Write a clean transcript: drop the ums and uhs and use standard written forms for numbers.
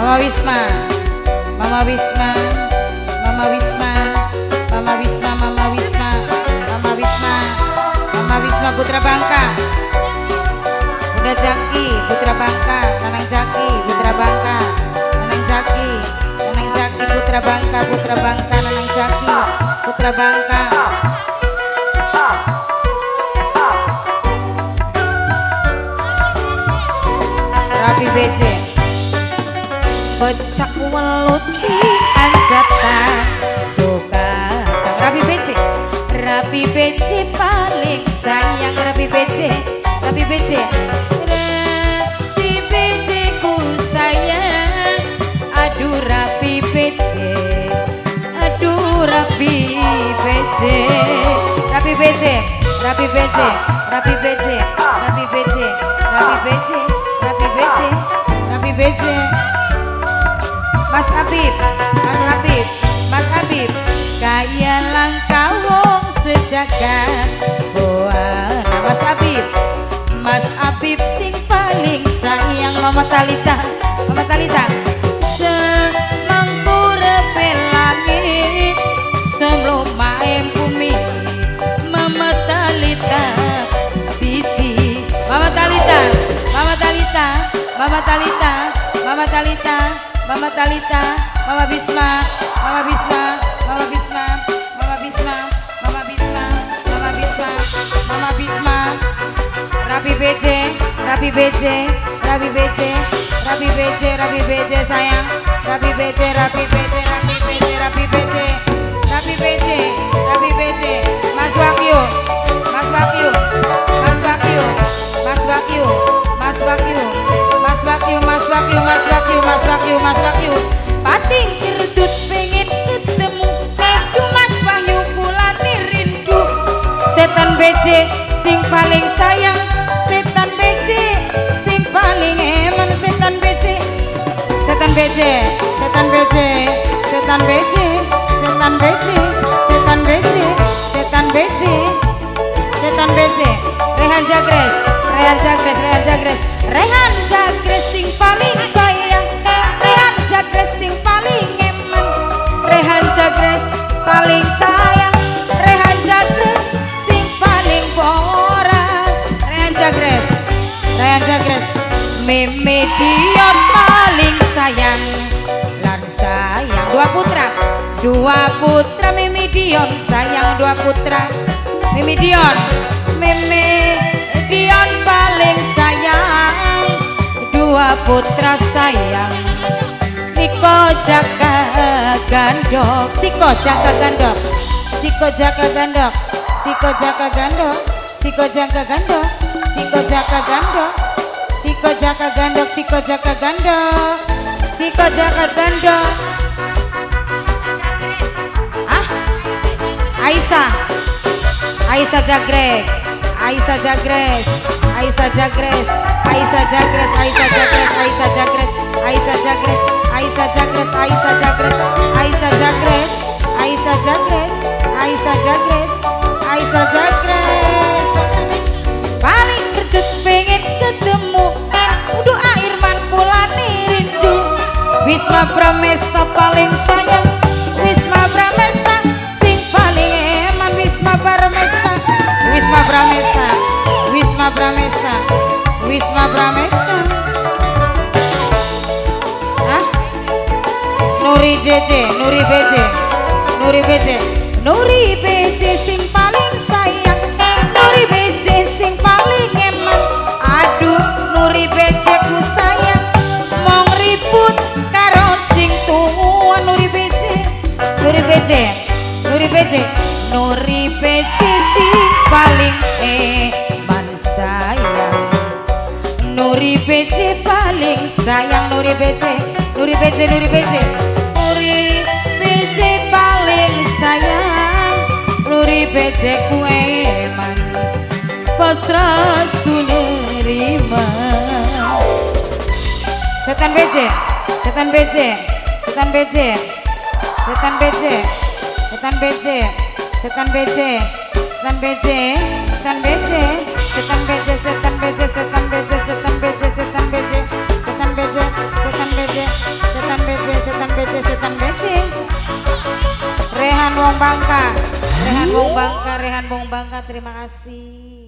Mama Wisma, Mama Wisma, Mama Wisma, Mama Wisma, Mama Wisma, Mama Wisma, Mama Wisma Putra Bangka, Bunda Jaki Putra Bangka, Nanang Jaki Putra Bangka, Nanang Jaki, Nanang Jaki Putra Bangka, Putra Bangka, Nanang Jaki Putra Bangka. Rapi BC becak welut sing anjatan buka. Rapi BC, Rapi BC paling sayang. Rapi BC, Rapi BC, Rapi BC ku sayang. Aduh Rapi BC, aduh Rapi BC, Rapi BC, Rapi BC, Rapi BC, Rapi BC, Rapi BC, Rapi BC, Rapi BC. Mas Habib, Mas Habib, Mas Habib, kaya langka wong sejagat. Buana Mas Habib, Mas Habib sing paling sayang. Mama Talita, Mama Talita, semangkurepe langit sebelum bumi. Mama Talita siji, Mama Talita, Mama Talita, Mama Talita, Mama Talita, Mama Talita, Mama Bisma, Mama Bisma, Mama Bisma, Mama Bisma, Mama Bisma, Mama Bisma, Mama Bisma, Rapi BC, Rapi BC, Rapi BC, Rapi BC, Rapi BC sayang, Rapi BC, Rapi BC, Rapi BC, Rapi BC, Rapi BC, Rapi BC, Mas Wahyu, Mas Wahyu, Mas Wahyu, Mas Wahyu, Mas Wahyu, Mas Wahyu, Mas Wahyu, Mas Wahyu, Mas Wahyu, Mas Wahyu, pating kerdut pengen ketemu. Aduh Mas Wahyu kulane rindu. Setan BC sing paling sayang, setan BC sing paling eman, setan BC, setan BC, setan BC, setan BC, setan BC, setan BC, setan BC, setan BC, Rehan Jagres, Rehan Jagres, Rehan Jagres, Rehan Jagres sing paling sayang, Rehan Jagres sing paling eman, Rehan Jagres paling sayang, Rehan Jagres sing paling pora, Rehan Jagres, Rehan Jagres, Meme Dion paling sayang lan sayang. Dua putra, dua putra Meme Dion sayang, dua putra Meme Dion, Meme Dion paling sayang, dua putra sayang. Siko Jaka Gandok, Siko Jaka Gandok, Siko Jaka Gandok, Siko Jaka Gandok, Siko Jaka Gandok, Siko Jaka Gandok, Siko Jaka Gandok, Siko Jaka Gandok, Siko Jaka Gandok. Ah, Aisyah, Aisyah Jagrek, Aisyah Jagres, Aisyah Jagres, Aisyah Jagres, Aisyah Jagres, Aisyah Jagres, Aisyah Jagres, Aisyah Jagres, Aisyah Jagres, Aisyah Jagres, Aisyah Jagres, Aisyah Jagres, Aisyah Jagres. Paling kerdut pengen ketemu, udah Irman kulane rindu. Wisma Pramesta paling sayang, Wisma Pramesta sing paling eman, Wisma Pramesta, Wisma Pramesta, Wisma Pramesta, Wisma Pramesta. Hah? Nuri JJ, Nuri BJ, Nuri BJ, Nuri BJ sing paling sayang, Nuri BJ sing paling eman. Aduh Nuri BJ ku sayang, mong ribut karo sing tuwa. Nuri BJ, Nuri BJ, Nuri BJ, Nuri BJ sing paling eman sayang, Nuri BJ paling sayang, Nuri BJ, Nuri BJ, Nuri BJ, Nuri BJ paling sayang, Nuri BJ ku eman, pasrah sunerima. Setan BC, setan BC, setan BC, setan BC, setan BC, setan BC, setan BC, setan BC, setan BC, setan BC, setan BC, setan BC, setan BC, setan BC, setan BC, Rehan Wong Bangka. Rehan Wong Bangka, Rehan Wong Bangka, terima kasih.